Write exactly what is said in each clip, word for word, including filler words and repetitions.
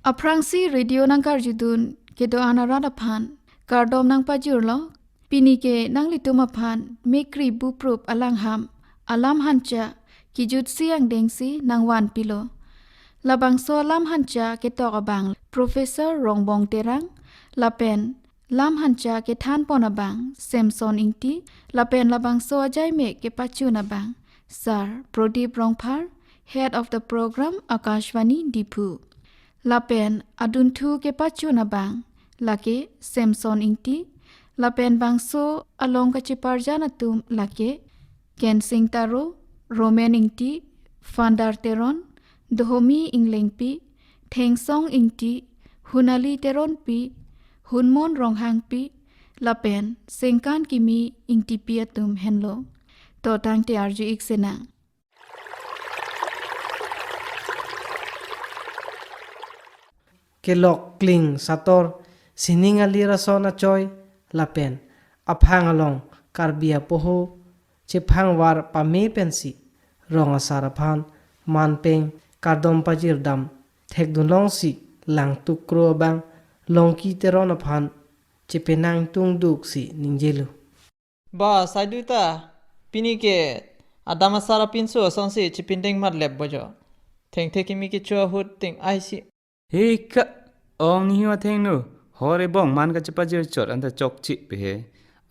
Aphrangsi radio nangkarjudun kedo-an arat aphan kardom nangpajirlo. Pini ke nanglitum aphan Mekri Buprup Alangham alam hancha kijutsi angdengsi nangvanpilo. Labangso alam hancha ketok abang Professor Rongbong Terang, lapen lam hancha kethanpon abang Samson Ingti, lapen labangso ajaimek kepachun abang Sar Prodip Rongphar, Head of the Program, Akashvani Diphu. Lapen adunthu kepachun abang lake Samson Ingti, lapen bangso along kacheparjan atum lake Kensing Taro, Roman Ingti, Fandar Teron, Dohomi Inglengpi, Thengsong Ingti, Hunali Teronpi, Hunmon Ronghangpi, lapen Sengkan Kimi Ingtipi atum henlo. To tangte arju-ik senang. Kelok kling sator, sining alir ason achoi, lapen aphang along Karbi apoho chephangvar pame pensi rong asar aphan manpeng kardom pajirdam thekdunlongsi Langtuk Kro abang Longki Teron aphan chepenang tungduksi ningjelo. Ba, saidu ta, pini ke adam asar apinso asonsi chepindeng matlep bojo. Thengthe kimi kecho ahut ting aisi. He ka, ong nihu athengno, hor ebong man kachepajir chot anta chokche pe he.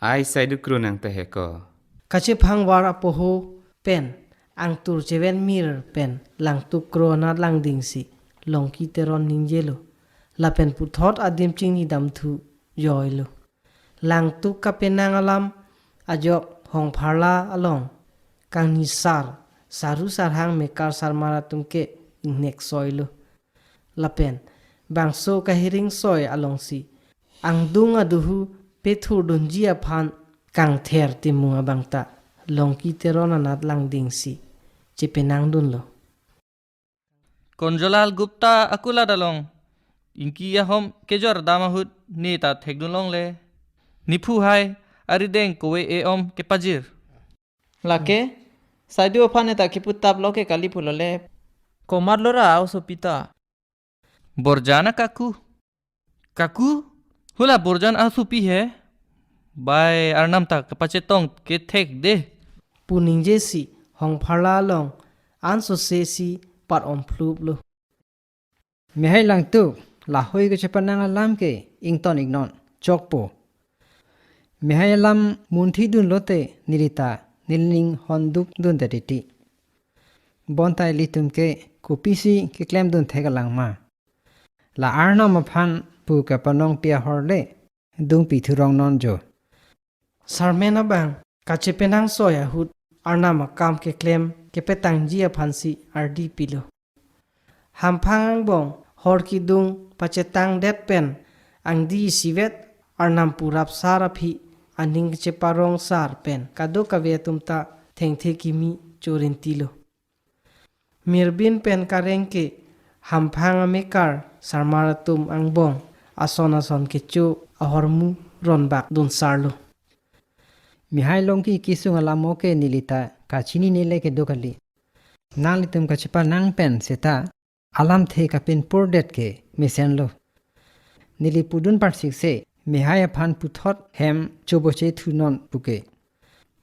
Ai saidu Kro nang ta he ko. Kachephangvar apoho pen angtur cheven mir pen Langtuk Kro anat langdingsi Longki Teron ningjelo. Lapen puthot adim chingnidamthu joilo. Langtuk kapenang alam ajok Hongpharla along kangni sar, saru sarhang mekar sarmar atum ke ingnek soilo. Lapen bangso kahiring soi alongsi angdung aduhu pethurdunji aphan kangther timung abang ta Longki Teron anat langdingsi chepenangdunlo. Konjolal Gupta akulat along ingki ahom kejor dam ahut ne ta thekdunlongle. Niphu hai arideng kove e-om kepajir. Lake, saidu aphan ne ta kiputap lo ke kali pulo le. Komat lo ra aosopi ta? Borjan akaku. Kaku, hula Borjan aosopi he? Bai, arnam ta kepachetong kethek de. Pu ningjesi Hongpharla along ansose si pat-om phluplo. Mehai Langtuk, lahoi kechepanang alam ke ington-iknon, chokpo. Mehai alam munthidun lote neli ta nelining hondukdundet titi. Bonta ilitum ke kopisi keklemdun thek alang ma? La arnam aphan pu kapanongpi ahorle dungpi thurong non jo. Sarmen abang kachepenang soi ahut arnam akam keklem kepetangji aphansi ardi pilo. Hamphang angbong hor kidung pachetangdet pen angdi isivet arnam purap sar aphi aning cheparong sar pen kadokave atum ta Thengthe Kimi chorintilo. Mirbin pen kareng ke hamphang amekar sarmar atum angbong ason ason kecho ahormu ronbak dunsarlo. Mehai Longki kesung alamo ke neli ta kachinine le kedo kali. Nanglitum kachepanang pen seta alamthe kapinpurdet ke mesenlo. Neli pudun parsikse, mehai aphan puthot hem choboche thunon puke.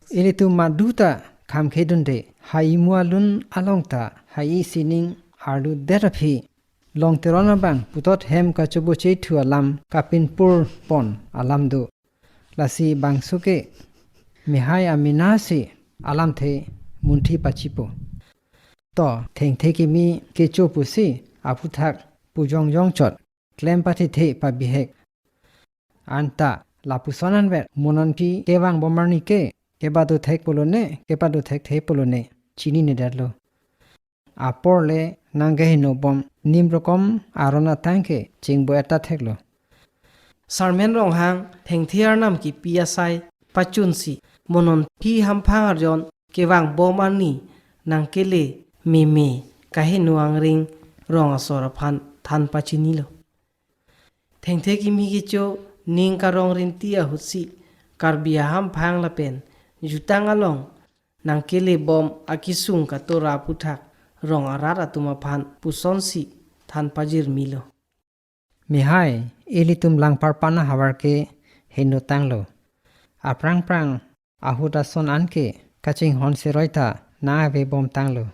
Ilitum madu ta khamkhedunde, ha imu alun along ta ha isining arludet aphi Long Teron abang puthot hem kachoboche thu alam kapinpur pon alam do. Lasi bangso ke mehai amena si alamthe munthi pachipo. To, Thengthe Kimi kecho pusi aphuthak pujongjong chot, klem pathethe pabihek. Anta lapuson anvet mononpi kevang bom arni ke, kepado thek pulo ne, kepado thekthe pulo ne, chininedetlo. Apor le nangkeheno bom nim rokom aron atang ke chingbo-et ta theklo. Sarmen Ronghang Thengthe arnam kipi asai pachunsi mononpi hamphang arjon kevang bom arni nangkele meme kaheno angring rong asor aphan than pachinilo. Thengthe Kimi kecho ning karong rinti ahutsi Karbi ahamphang lapen jutang along nangkele bom akesung katora aphuthak rong arat atum aphan pusonsi than pajirmilo. Mehai, ilitum langparpan ahavar ke heno tanglo. Aphrang phrang ahut ason an ke kachinghon siroi ta nang ave bom tanglo.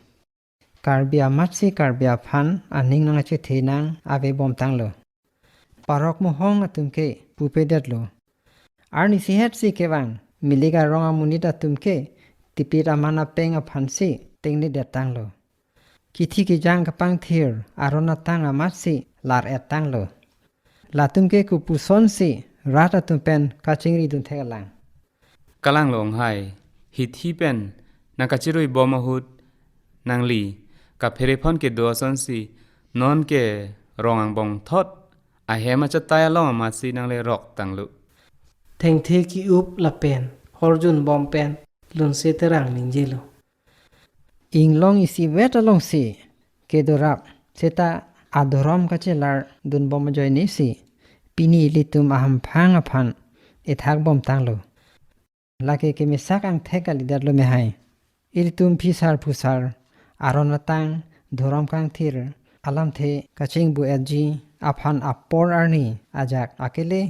Karbi amatsi Karbi aphan aning nang achethe nang ave bom tanglo. Parok mohong atum ke pupedetlo. Arnisi hetsi kevang milik arong amonit atum ke tipit aman apeng aphansi tengnedet tanglo. Kithi kijang kapangthir aron atang amatsi lar-et tanglo. Latum ke kopusonsi rat atum pen kachingri dun thek alang. Kalang long hai, hithi pen nang kachirui bom ahut nangli kaphere phon kedo asonsi non ke rong angbong thot ahem achatai along amatsi nangle rok tanglo. Thengthe ki-up lapen horjun bom pen Lunse Terang ningjelo. Inglong isivet alongsi kedo rap seta adhorom kachelar dun bom ajoinesi pini ilitum ahamphang aphan ethak bom tanglo. Lake kemesak angthek kalidetlo mehai. Ilitum phisar phusar aron atang dhorom kangthir alamthe kachingbu-etji aphan apor arni ajak akele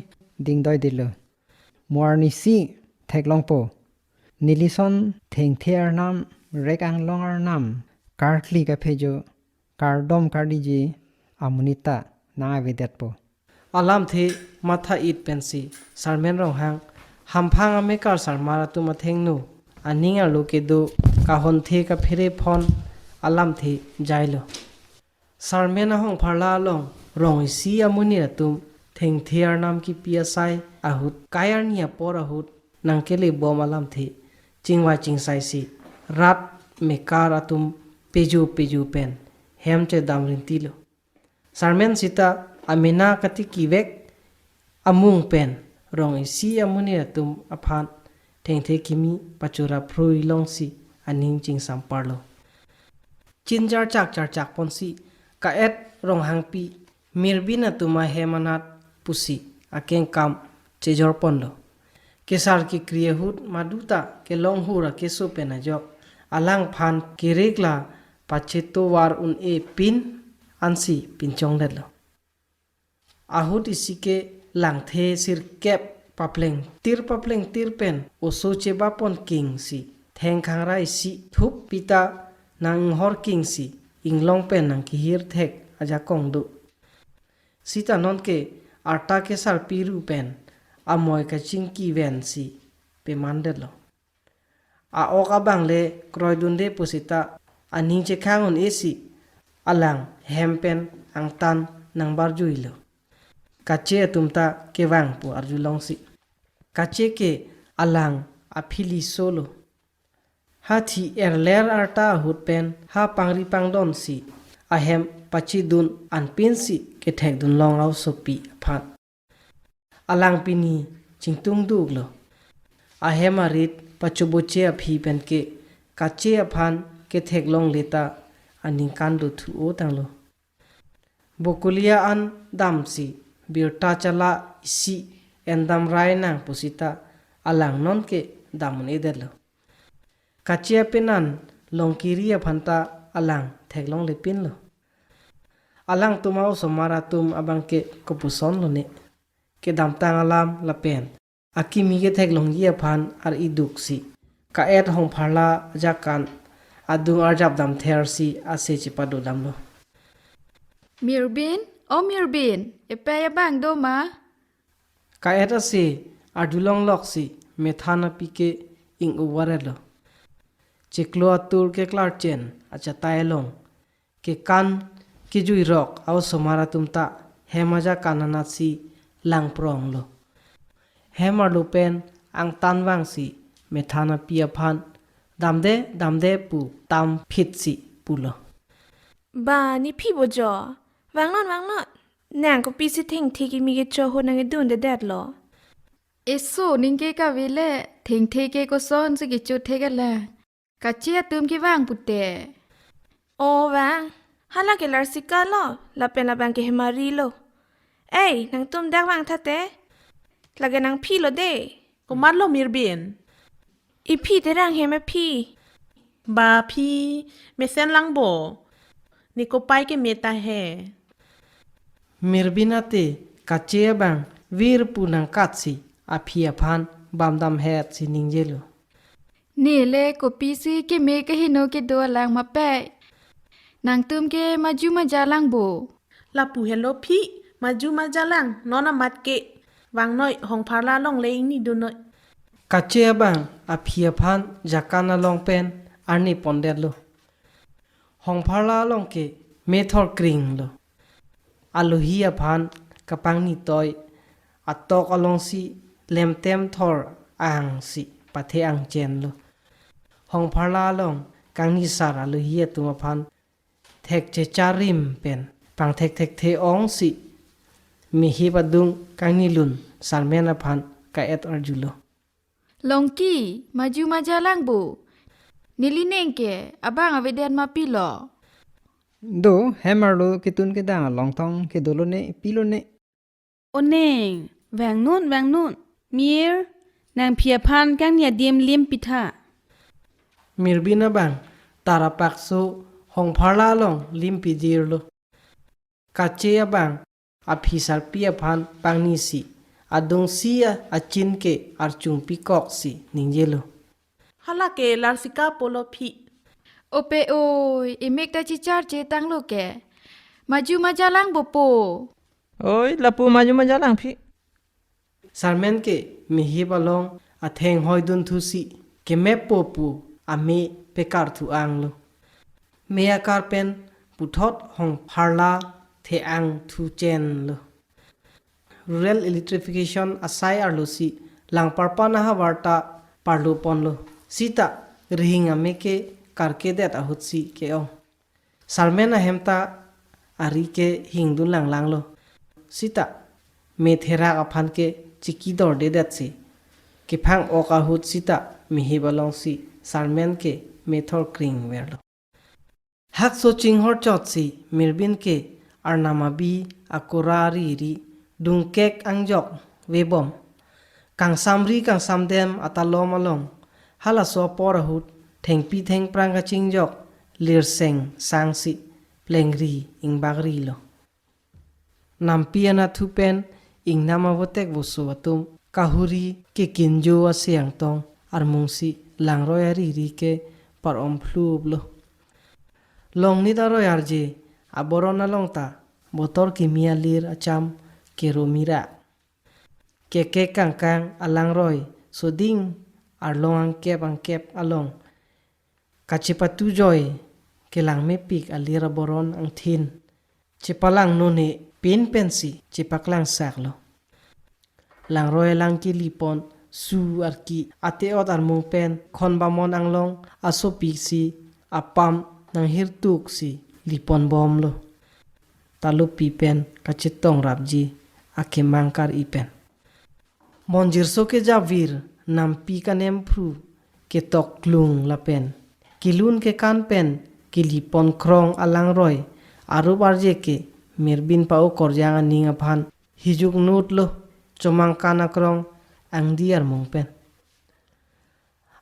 dingdoidetlo. Mo arnisi theklongpo. Nelison thengthe arnam, rek anglong arnam, karkli kaphejo, kardom kardiji amonit ta nang avedetpo. Alamthe matha-it pensi Sarmen Ronghang hamphang amekar sarmar atum athengno aning arlo kedo kahonthe kaphere phon alamthe jailo. Sarmen ahongpharla along rong isi amonit atum thengthe arnam kipi asai ahut kai arni apor ahut nangkele bom alamthe chingvai chingsaisi rat mekar atum peju peju pen hem chedam rintilo. Sarmen sita amena katikivek amung pen rong isi amonit atum aphan thengthe kimi pachura phrui longsi aning chingsamparlo. Chin charchak charchak ponsi ka-et Ronghangpi Mirbin atum ahem anat pusi akengkam chejor ponlo. Kesar kekri ahut maduta kelonghur akeso pen ajok alangphan kerikla pachetovar un-e pin ansi pinchongdetlo. Ahut isi ke langthe sirkep paplengtir paplengtir pen oso chebapon kingsi thengkhangra isi thup pita nang inghor kingsi inglong pen nang kihir thek ajakong do. Sita nonke arta kesarpi ru pen amoi kachingki vensi pemandetlo. A-ok abang le kroidunde pusita aning chekhang un-esi alang hem pen angtan nangbarjuilo. Kache atum ta kevang pu arjulongsi. Kache ke alang aphili solo. Hathi erler arta ahut pen ha pangri pangdonsi ahem pachidun anpinsi kethekdunlong a-osopi aphan. Alang pini chingtungduklo. Ahem arit pachoboche aphi penke kache aphan ketheklongle ta aningkan dothu-o tanglo. Bokolia an damsi birta chala isi endam rai nang pusita alang nonke dam un-edetlo. Kache apenan longkiri aphanta alang theklonglepinlo. Alangtum a-osomar atum abangke kopuson lone. Kedamtang alam lapen akimi ketheklongji aphan ar-iduksi ka-et hongpharla ajakan adung arjap damthersi ase chepadodamlo. Mirbin, o Mirbin, epei abang doma? Ka-et ase arjulongloksi methan api ke ing-uvaretlo. Chiklo atur keklarchen achatai along kekan kejuirok a-osomar atum ta hem ajakan anatsi langpronglo. Hem arlo pen angtan vangsi methan api aphan, "Damde, damde," pu tamphitsi pulo. Ba, ne phi bo jo? Vangnon, vangnon. Nang kopisi thengthe kimi kecho ahut nang idundedetlo? Eso, ningke kavile, thengthe ke kosonsi kecho thekela. Kache atum kevang pute. O vang, hala ke larsikalo, lapen labang ke hemari lo. Ei, nangtum dak vang thate. Lake nang philo de. Komatlo Mirbin? Iphi Terang he ma phi. Ba phi, mesen lang bo. Ne kopai keme ta he. Mirbin ate kache abang virpu nangkatsi aphi aphan bamdamhetsi ningjelo. Nele kopisi keme kaheno kedo alang ma pei. Nangtum ke maju maja lang bo. Lapu helo phi, maju maja lang, non amat ke. Vangnoi, Hongpharla along le ingnidun noi. Kache abang aphi aphan jakan along pen arni pondetlo. Hongpharla along ke methor kringlo. Alohi aphan kapangnitoi atok alongsi lemtem thor angsi pathe angchenlo. Hongpharla along kangnisar alohi atum aphan thekche charim pen pangthek thekthe ongsi mehip adung kangnilun Sarmen aphan ka-et arjulo. Longki, maju maja lang bo. Neli neng ke abang avedet ma pilo. Do, hem arlo ketun kedang along thong kedolo ne, pilo ne. O neng, vangnun, vangnun. Mir, nangphi aphan kangni adim lim pitha. Mirbin abang tarapakso Hongpharla along lim pidirlo. Kache abang aphi sarpi aphan pangnisi, adungsi a-, achin ke archung pikoksi ningjelo. Hala ke larsika polo phi. Ope oi, emek ta chicharche tanglo ke. Maju maja lang bo po. Oi, lapu maju maja lang phi. Sarmen ke mehip along atheng hoidun thusi kemeppo pu ame pekar thu anglo. Me akar pen puthot Hongpharla the-ang thu chenlo. Rural electrification asai arlosi langparpan ahavar ta parlo ponlo. Sita rihing ame ke karkedet ahutsi ke-ong. Sarmen ahem ta ari ke hingdun langlanglo. Sita metherak aphan ke chikidor dedetsi kephang-ok ahut sita mehip alongsi Sarmen ke methor kringverlo. Hakso chinghorchotsi Mirbin ke arnam abi akora ari ri dungkek angjok vebom. Kangsamri kangsamdem atalom along halaso apor ahut thengpi thengphrang kachingjok lirseng sangsi plengri ingbakrilo. Nampi anatthu pen ingnam avotek voso atum kahuri kekinjo ase angtong armungsi langroi ari ri ke par-om phluplo. Longnit aroi arje aboron along ta botor kimi alir acham kero mira. Kekek kangkang alangroi soding arlong angkep angkep along kachepatujoi kelangmepik alir aboron angthin. Chepalang none pin pensi chepaklangsaklo. Langroi alang kelipon su arki ate-ot armung pen khon bamon anglong asopiksi apam nanghirtuksi liponbomlo. Talopi pen kachetong rapji akemang kar-i pen. Monjirso kejavir nampi kanemphru ketok klung lapen kelun kekan pen kelipon krong alangroi arup arje ke Mirbin pa-o korjang aning aphan hijuknutlo chomangkan akrong angdi armung pen.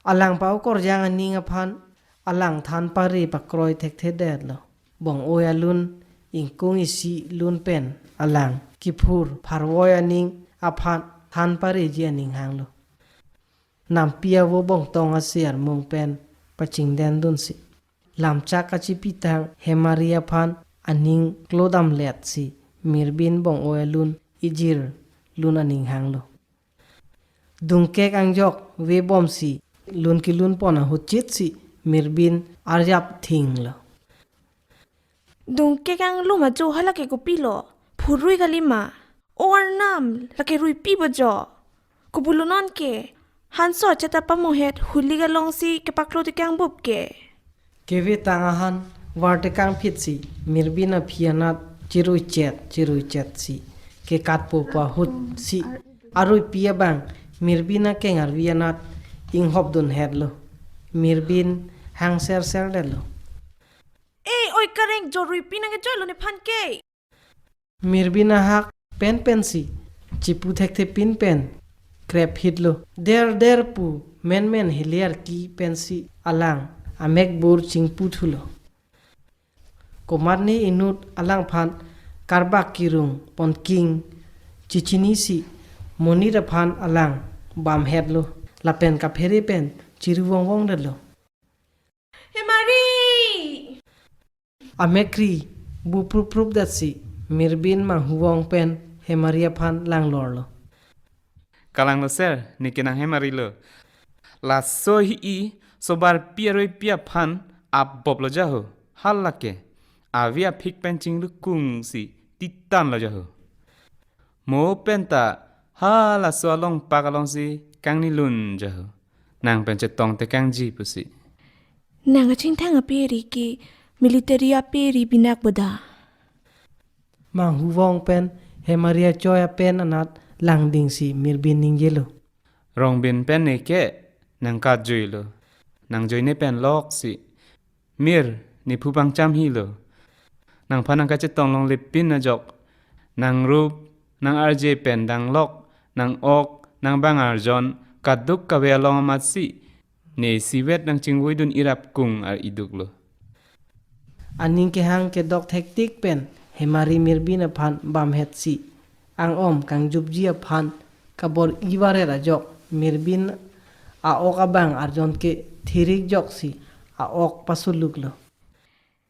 Alang pa-o korjang aning aphan alang than pare pakroi thekthedetlo. Bong-oi alun ingkung isi lun pen alang kiphur pharvoi aning aphan than pareji aning hanglo. Nampi avo bongtong ase armung pen pachingdendunsi lamchak kachipitang hem ari aphan aning klodamletsi Mirbin bong-oi alun ijir lun aning hanglo. Dungkek angjok vebomsi lun kelunpon ahut chitsi Mirbin arjap thinglo. Dungkek anglo ma jo, hala ke kopilo? Phurui kalima? O arnam, lake ruipi bo jo. Kopulo non ke, hanso achet apamohet huli kalongsi kepaklo tekang bup ke. Kevetang ahan var tekang phitsi Mirbin aphi anat chiruichet chiruichetsi kekatpo pu ahutsi aruipi abang Mirbin akeng arvi anat inghopdunhetlo. Mirbin hangserser detlo. Ei, oi kareng, jo ruipi nangkejoilo nephan ke. Mirbin ahak penpensi chipu thekthepin pen krep hitlo. Der der pu menmen heliar ki pensi alang amek bur chingpu thulo. Komatne inut alangphan karbak kirung ponking chechinisi monit aphan alang bamhetlo, lapen kaphere pen chiru vongvongdetlo. Hemari! Amek kri bu prupprupdetsi Mirbin manghuvong pen Hemari aphan langlorlo. Kalanglo sir, neke nang Hemari lo. Laso hi-i sobar pi aroi pi aphan apboplo jaho. Hala ke avi aphik pen chinglukungsi titanlo jaho. Mo penta halaso alongpak alongsi kangnilun jaho. Nang pen chetong tekangji pusi. Nang kachingthang ape ri ke military ape ri binak boda. Manghuvong pen Hemari achoi apen anat langdingsi Mirbin ningjelo. Rongbin pen neke nang katjoilo. Nang joine pen loksi. Mir, nephu pangcham hilo. Nangphan nang kachetong longlepin ajok. Nang rup, nang arje pen danglok, nang ok, nang bang arjon, kaduk kave along amatsi. Ne sivet nang chingvoidun irap kung ar iduklo. Aning kehang kedok thektik pen Hemari Mirbin aphan bamhetsi. Ang-om kangjupji aphan kabor-i varet ajok Mirbin a-ok abang arjon ke thirik joksi a-ok pasuluklo.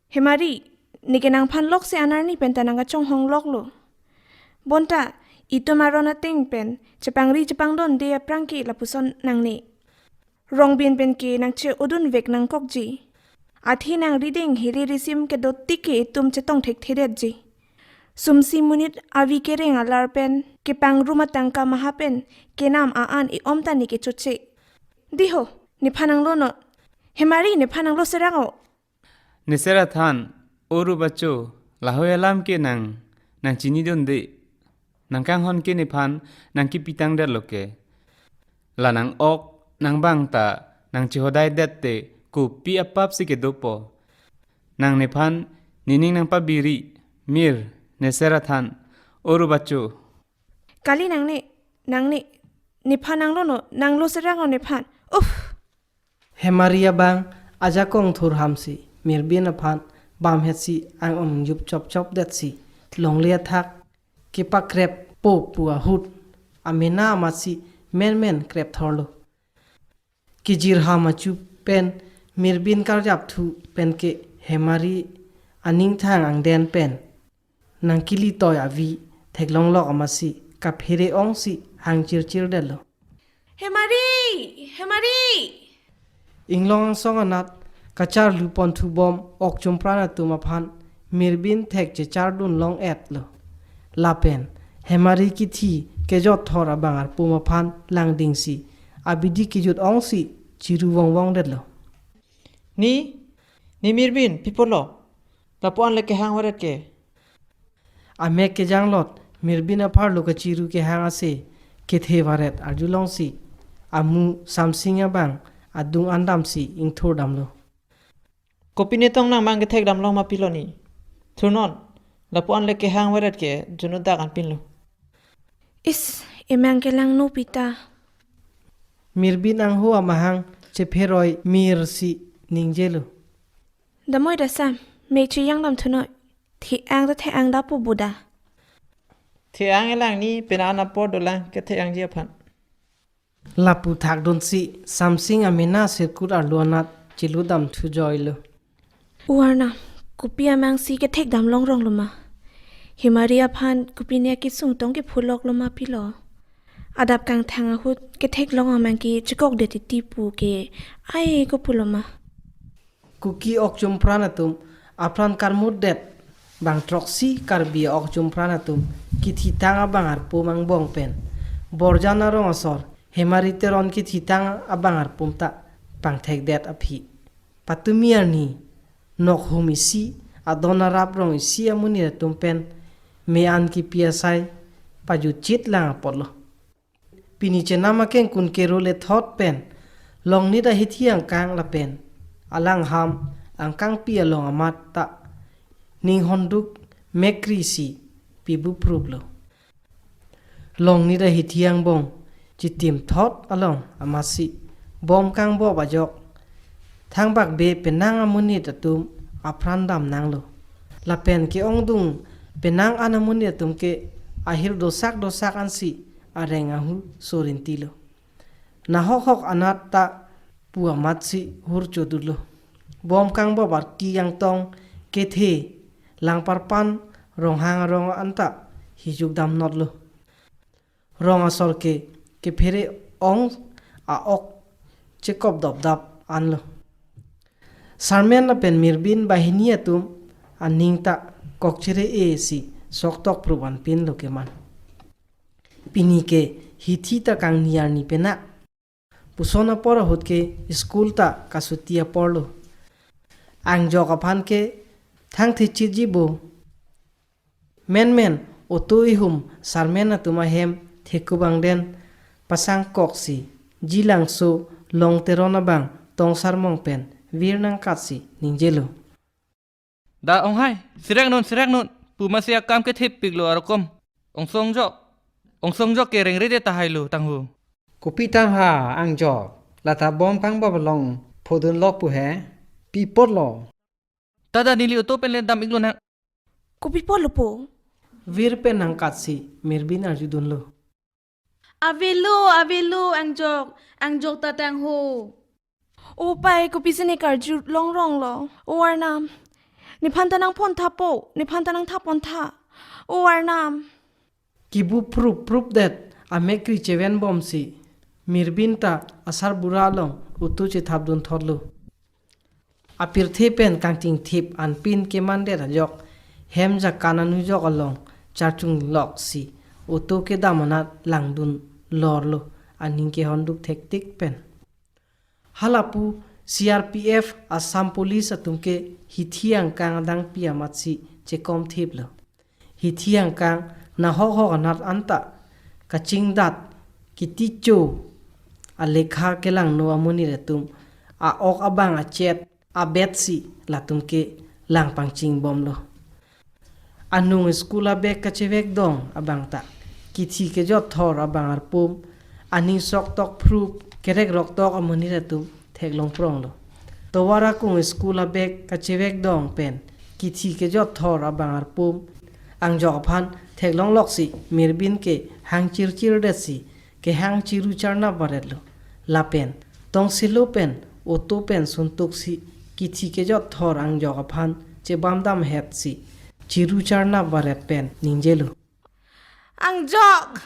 Hemari, neke nangphan loksi anerni penta nang kachonghong loklo. Bonta, itum aron ateng pen chepangri chepangdonde aphrang ke lapuson nangne. Rongbin pen ke nang che-odunvek nangkokji. Athe nang rideng hiri risim kedotik ke itum chetong thekthedetji. Sumsi monit avi kereng alar pen kepangrum atangka maha pen kenam a-an i-om ta neke choche. Diho, nephan nanglo non. Hemari, nephan nanglo serang o. Ne sir athan, oru bacho, lahoi alam ke nang, nang chinidunde. Nang kanghon ke nephan nang kipitangdetlo ke. La nang ok, nang bang ta, nang chehodaidet te, kopi apapsi kedopo. Nang nephan nening nang pabiri, Mir, ne sir athan, oru bacho. Kali nangne, nangne, nephan nanglo non, nanglo serang o nephan. Uff! Hemari abang ajakong thurhamsi Mirbin aphan bamhetsi ang-om jup chopchopdetsi longle athak kepakreppo pu ahut amena amatsi menmen krepthorlo. Kejirham achu pen Mirbin karjapthu pen ke Hemari aningthang angden pen nangkilitoi avi theklonglok amatsi kaphere ongsi hangchirchirdetlo. Hemari! Hemari! Inglong angsong anat kacharlu ponthubom ok chumpran atum aphan Mirbin thek chechardun long-etlo. Lapen Hemari kithi kejotthor abang arpum aphan langdingsi abidi kejut ongsi chiru vongvongdetlo. Ni, ni Mirbin, pi apotlo? Lapu-an le kehang varet ke. Amek kejanglot Mirbin apharlo kachiru kehang ase kethe varet arjulongsi amu Samsing abang adung andamsi ingthurdamlo. Kopi ne tong nang mang kethekdam long ma pilo ni? Thurnon, lapu-an le kehang varet ke juno dak anpinlo. Is, emang kelang no pita. Mirbin angho amahang chepheroi mirsi ningjelo. Damoi dasam, mek chiyang dam thunoi. Thi-ang ta the-ang dapu boda. Thi-ang elang ni pena an apor dolang kethek-angji aphan. Lapu thakdunsi Samsing amena sirkut arlo anat chiludam thujoilo. Warna, kopi amangsi kethekdam longronglo ma? Hemari aphan kopi ne kesung tong kephuloklo ma pilo? Adap kangthang ahut ketheklong amang ke chekokdet titi pu ke ai kopulo ma? Kuki ok chumpran atum apran karmutdet bang throksi Karbi ok chumpran atum kithitang abang arpum angbong pen Borjan arong asor Hemari Teron kithitang abang arpum ta pangthekdet aphi. Patumi arni nokhum isi adon arap rong isi amonit atum pen me-an kipi asai pajutchit lang apotlo. Pini chenam akengkun kerule thot pen Longnit ahithi angkang lapen alangham angkangpi along amat ta ninghonduk mekrisi pibupruplo. Longnit ahithi angbong chitim thot along amatsi bom kangbop ajok thangbak be penang amonit atum apran damnanglo. Lapen ke-ongdung Penang an amonit atum ke ahir dosak dosak ansi areng ahu sorintilo. Nahok hok anat ta pu amatsi hur chodutlo. Bom kangbop arki angtong kethe Langparpan Ronghang arong anta hijuk damnotlo. Rong asor ke kephere ong a-ok chekop dopdap anlo. Sarmen lapen Mirbin banghini atum aning ta kokchere e si soktok prup anpinlo keman. Pini ke hithi ta kangni arni pena. Puson apor ahut ke school ta kasuti aporlo. Angjok aphan ke thangthechitji bo. Menmen auto ihum sarmen atum ahem thekubang den pasangkoksi Jilangso Long Teron abang Tongsarmong pen vir nangkatsi ningjelo. Da onghai, sirek non, sirek non. Pu masi akam kethip piklo arokom. Ongsong jok. Ongsong jok ke rengre de tahailo tangho. Kopi tangha angjok. Lata bom kangbop along phodunlo pu he. Pi apotlo. Tada neli auto pen le dam iklo nang. Kopi apotlo po? Vir pen nangkatsi Mirbin arjudunlo. Avelo, avelo, angjok, angjok ta tangho. O pai, kopisi ne karju longronglo. O Arnam, nephan ta nangphontha po, nephan ta nangthapon tha. O Arnam. Kibu prup prup det amek kri cheven bomsi Mirbin ta asarbura along auto chethapdun thotlo. Apirthe pen kangtingthip anpin kemandet ajok hem jakan anujok along charchungloksi auto kedam anat langdun lorlo aning kehonduk thektik pen. Halapu C R P F Assam Police atum ke hithi angkang adangpi amatsi chekom thiplo. Hithi angkang nahok hok anat anta kachingdat kiticho alekha kelangno amonit atum a-ok abang achet abetsi latum ke lang pangching bomlo. Anung school abag kachevek dong abang ta kithi kejot thor abang arpum aning soktok phrup kerek roktok amonit atum theklong pronglo. Tovar akung school abag kachevek dong pen kithi kejot thor abang arpum angjok aphan theklongloksi Mirbin ke hang chirchir detsi kehang chiru charnap varetlo. Lapen tongsilo pen auto pen suntuksi kithi kejot thor angjok aphan chebamdam hetsi chiru charnap varet pen ningjelo. Angjok!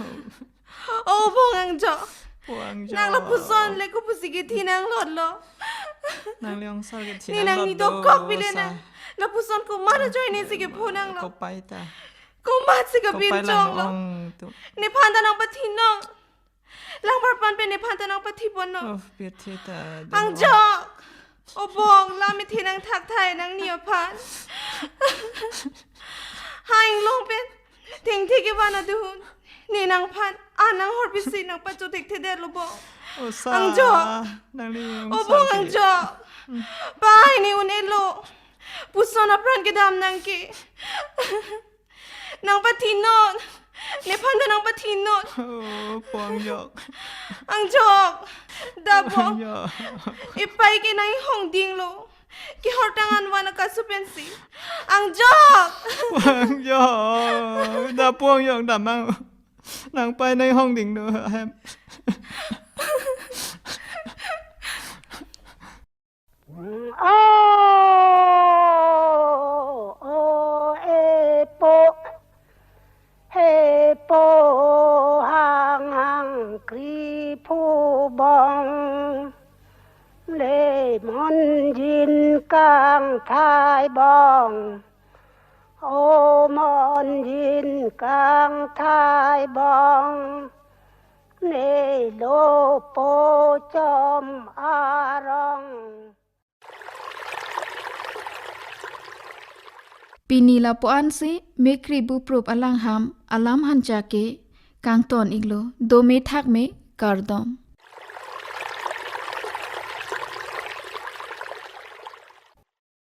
O bong angjok! O angjok! Nang lapuson le kopusi kithi nanglotlo? Nang le ongsar kithi nanglotlo. Ne nangni dokok pile sa. Nang. Lapuson komat ajoine si kepho nanglo? Kopai ta. Komatsi kapinchonglo? Kopai lang ong tu. Nephan ta nangpathinon. Langparpan pen nephan ta nangpathiponnon. Oh, pirthe ta. Angjok! O bong, lam ithe nangthakthai nangni aphan. Ha inglong pen thengthe kevan adun ne nangphan anang horpisi nangpachothekthedetlo bong. O sa, angjok. Nangli o bong, angjok. Pai ne un-elo. Puson apran kedam nang ke. Nangpathinon. Nephan ta nangpathinon. Oh, po angjok. Angjok. Da po. Angjok. Epai ke nanghongdinglo. Kehortang anvan akasu pensi. Angjok. Po angjok. Da po angjok, damnang. Nangpai nanghongdinglo hem. O, o, e, po, he, po, hang, hang, kri, phu, bong, le, monjin, kangthai, bong, o, monjin, kangthai, bong, ne, lo, po, chom, arong. Pini lapu-ansi Mekri Buprup Alangham alam hancha ke kangton iklo, dome thakme, kardom.